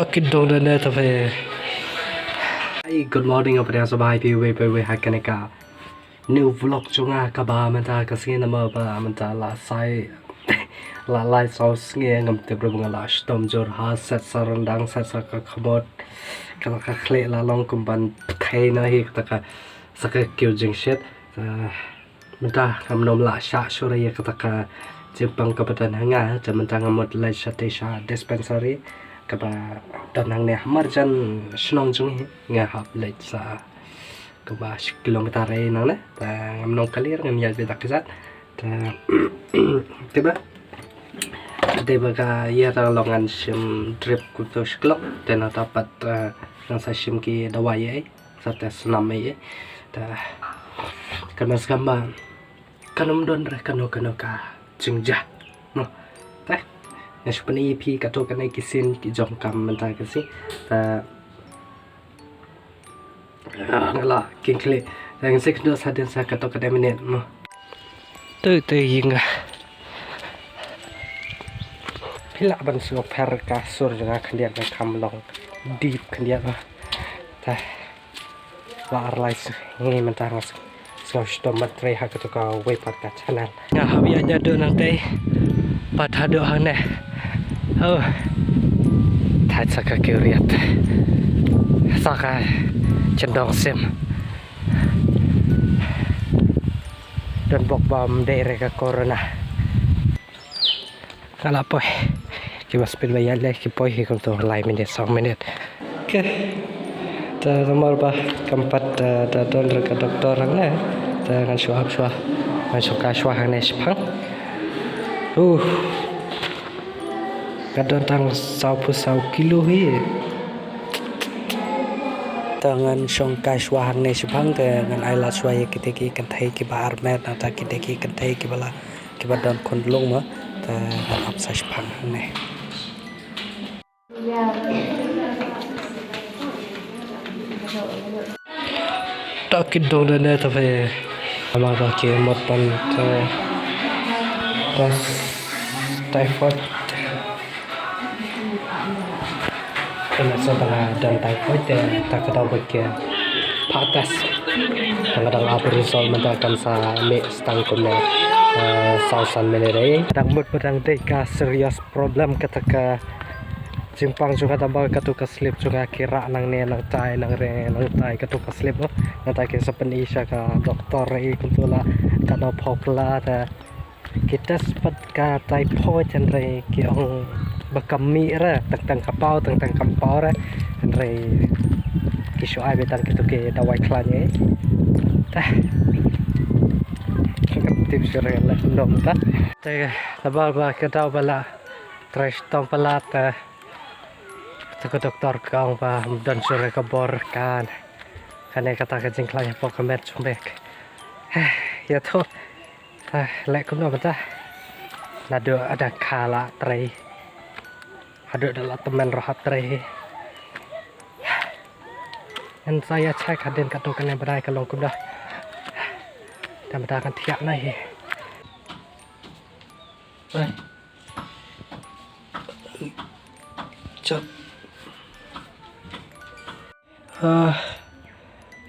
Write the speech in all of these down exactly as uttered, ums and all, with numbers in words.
Ki dong da ne ta phi. Hi, good morning, ap dang sa bha ïa phi wei pa wei ha kane ka new vlog jong nga kaba mynta ka sngi namar ba mynta la sai la lai saw sngi ngam tip ruh ba nga la shitom jur ha set sa ryndang set sa ka khmut. Kata ka khlieh la long kum ban pthei na hi kata ka sa ka kiew jingshit. Ah, mynta ngam nym lah shah shuh ïa kata ka jingpang kaba don ha nga, te mynta nga mut leit shatei sha dispensary kaba don hangne ha marjan shnong jong ngi, nga hap leit sa kaba shi kilometer re nangne. Te ngam nym kylli, ngam ïa bit da ka jat. Te te ba te ba ka ïa ta long ngan shim drip kumto shi klok, te nangta pat, eh, ngan sa shim ki dawai ei. Sa test snam ei. Ta ka mas kam ba kan ym don re kano kano ka jingjia. No. Ta nga shu pyni ïa phi kato kane ki sien ki jong kam mynta ka sngi. Ta ah, nga la king kli. Ta ngan sa kynduh sa dien sa kato kane minit mo. Tu tu ïing ah. Phi lah ban sngewpher ka sur jong nga khyndiat nga kham long deep khyndiat ba. Ta la ar lai sngi mynta nga sngew shitom ban trei ha kato kawei pat ka channel. Nga hap ïa ïa duh nangtei pat haduh hangne. Oh. Thait sa ka kiew riat. Sa ka chendong sim. Don bok bam dei re ka corona. Ka la poi. Ki ba speed ba ïa le ki poi hi kumto lai minit saw minit. Okay. Ta namar ba kam pat, eh, ta don re ka doktor hangne. Ta ngan shu ap shuwa. Ngan shu kai shuwa hangne shipang. Uh. Ka don tang saw phew saw kilo hi. Ta ngan shong kai shuwa hangne shipang te ngan ai lad shuwa ïa kite ki kynthei kiba armet nangta kite ki kynthei kiba la kiba don khunlung mo. Ta ngan ap sa shipang hangne. Ta ki dong da ne ta phi. Ama ba ki mot ban ta, ta typhoid. Kane sa ba nga don typhoid te ta ka daw ba ki pha test. Ta nga dang ap result mynta kan sa mih stang kumne, eh, saw san minit ei. Dang mut ba dang dei ka serious problem kata ka jingpang jong nga, ta ba kato ka slip jong nga ki rah nangne nangtai nangre nangtai kato ka slip mo. Nangta ki sa pyni sha ka doktor ei kumto la ka daw phaw kylla ta ki test pat ka typhoid hynrei ki ong ba kam mih re, tang tang ka paw tang tang kam paw re. Hynrei ki shu ai beit tang kito ki dawai khlaiñ ei. Ta kam tip shuh re leh kumno mynta. Te ta ba ba ka daw ba la trei shitom palat, eh, ta ka doktor ka ong ba ym don shuh re ka bor kan. Kane kata ka jingkhlaiñ hapoh ka met jong me. Ïa to. Ta leh kumno mynta. Naduh da kha la trei. Haduh da la tymmen ruh hap trei hi. Ngan sa ïa check hadien kato kane ba dei ka long kumno. Te mynta kan thiah na hi. Ai. Chak. Ah,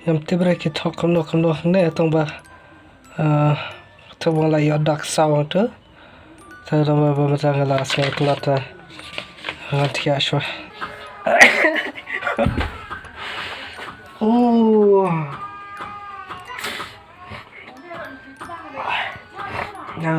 ngam tip re ki thok kumno kumno ne tang ba. Ah, thok ba la ïoh dak saw tu. Ta da ba ba ma nga la sngew tlot ta. Ngan thiah shuwa. Oh. No.